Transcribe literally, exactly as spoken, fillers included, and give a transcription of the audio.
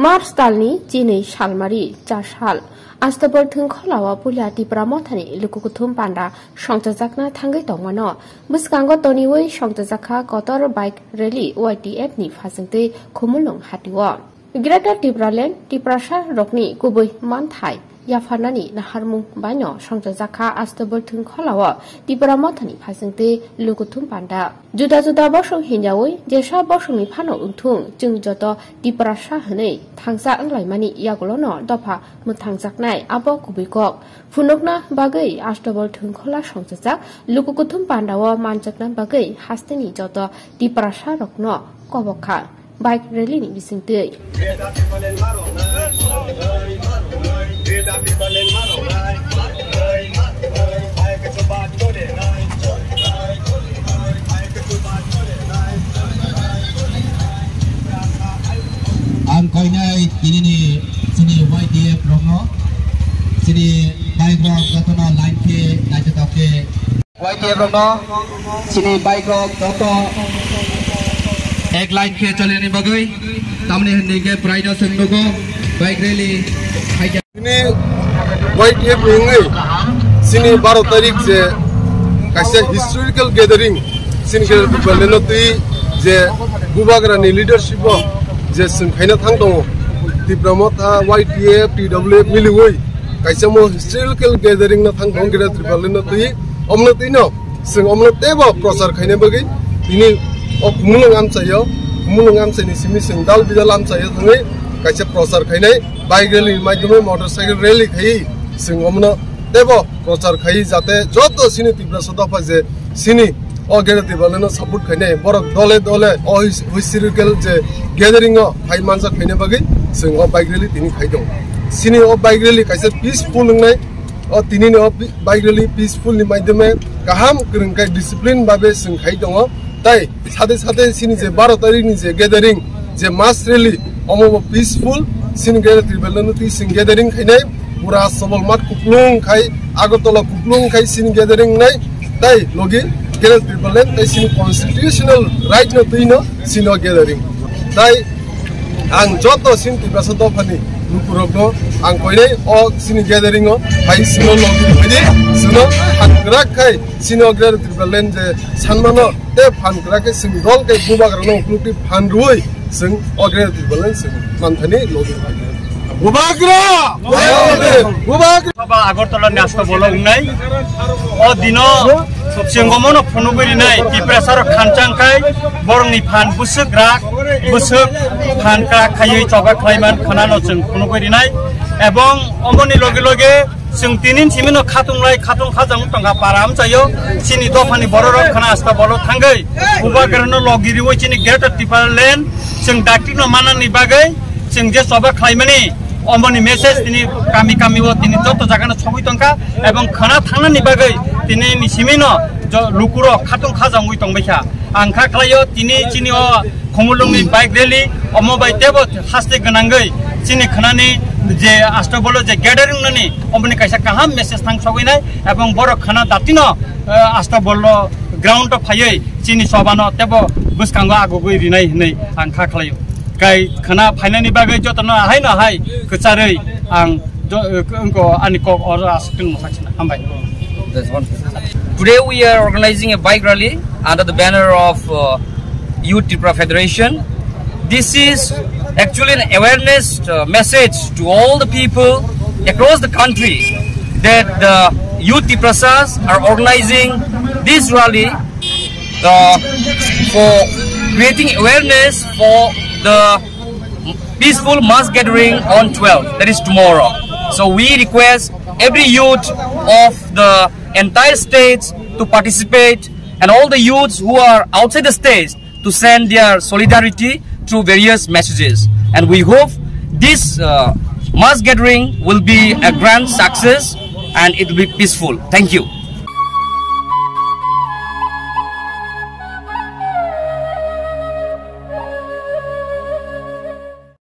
March talni chinwi salmari cha sal. Astobol thwngkholao puila Tipra Mothani luku kuthum panda songchajakna thangwi tongmano. Bwskango toniwi songchajakha kotor bike rally Y T F ni phasingtwi Khumulwng hatio. Greater Tipraland, Tiprasa rokni kubui manthai yapharnani naharmung baino songchajakha Astobol thwngkholao Tipra Mothani phasingtwi lukuthum panda. Juda juda bosong hinjawi jesa bosongni phano wngthung, chwng joto Tiprasa hwnwi thangsa wnglaimani yagulono dopha mwthangjaknai abo kubui kok. Phunukna bagwi Astobol thwngkhola songchajak luku kuthum pandao manjakna bagwi hasteni joto Tiprasa rokno kobok kha bike rally ni bisingtwi. Ang koinai tinini chini Y T F rokno, chini bike rok jotono line khe naithotok khe. Y T F rokno, chini bike rok joto ek line khe cholini bagwi, tamni hwnwi khe prai no chwng nugo, bike rally hai. Tini Y T F ni wngwi chini baro tarik je kaisa historical gathering, chini Greater Tipraland no twi je Bubagra ni leadership o je chwng khaina thang tongo, Tipra Motha, Y T F, T W F miliwi kaisa mo historical gathering no thang tongo Greater Tipraland no twi, omno twi no. Chwng omno teibo prochar khaina bagwi tini o Khumulwng amchaio, Khumulwng amchaini simi chwng dal bidal amchaio thangwi kaisa prochar khainai bike rally ni maidhome motorcycle rally khaiwi chwng omno teibo prochar khaiwi jate joto chini Tiprasa dopha je chini o Greater Tipraland no support khainai borok dole dole o his-, historical je gathering o phai manjak khaina bagwi chwng o bike rally tini khai tongo. Chini o bike rally kaisa peaceful wngnai. O tinini o pi-, bike rally peaceful ni maidhome kaham kwrwng khe discipline babe chwng khai tongo. Tai sade sade chini je baro tarik ni je gathering, je mass rally, omo bo peaceful, chini Greater Tipraland no twi chwng gathering khainai, pura Sobol Math kuplung khai, Agartala kuplung khai chini gathering nai, tai logi Greater Tipraland tai chini constitutional right no twi no chini o gathering. Tai ang joto chini Tiprasa dophani lukurokno ang koinai o chini gathering o phai chwngno logi phai di, chwngno phan kwrak khai chini o Greater Tipraland je sanmano tei phan kwrak khe chwng dol khe Bubagrano uklukti phan rwui chwng o Greater Tipraland chwng manthani logi phai di. Bubagra! Bubagra! Sabha Agartala ni Astobol o wngnai. O dino chwng omono phunugwi rinai, Tiprasa rok khanchang khai borokni phan bwswk rak, bwswk phan krak khaiwi choba khlaiman khwnano chwng phunugwi rinai. Ebong omoni loge loge chwng tinin simino khatung lai khatung khajang tongkha para amchaio. Chini dophani bororok khwna Astobol o thangwi Bubagrano logi riwi chini Greater Tipraland chwng dakti no manani bagwi chwng je choba khlaimani, omoni message tini kami kami o tini joto jaga no sogwi tongkha, ebong khwna thangnani bagwi tini ni simi no jo-, lukurok khatung khajangwi tongbaikha. Ang kha khlaio tini chini o Khumulwng ni bike rally, omo bai tebo haste gwnangwi chini khwnani je Astobol o je gathering nani, omoni kaisa kaham message thang sogwi nai, ebong borok khwna dati no, eh, Astobol o ground o phaiwi chini choba no tebo bwskango agugwi rinai hinwi ang kha khlaio. Kai khwna phainani bagwi jotono ahai no hai kwcharwi ang jo-, wngko ani kok oro aswk tongmo sakchina. Hambai. Today we are organizing a bike rally under the banner of, uh, Youth Tripura Federation. This is actually an awareness, uh, message to all the people across the country that the Youth Tiprasas are organizing this rally uh, for creating awareness for the peaceful mass gathering on twelve, that is tomorrow. So we request every youth of the entire states to participate, and all the youths who are outside the states to send their solidarity through various messages. And we hope this, uh, mass gathering will be a grand success and it will be peaceful. Thank you.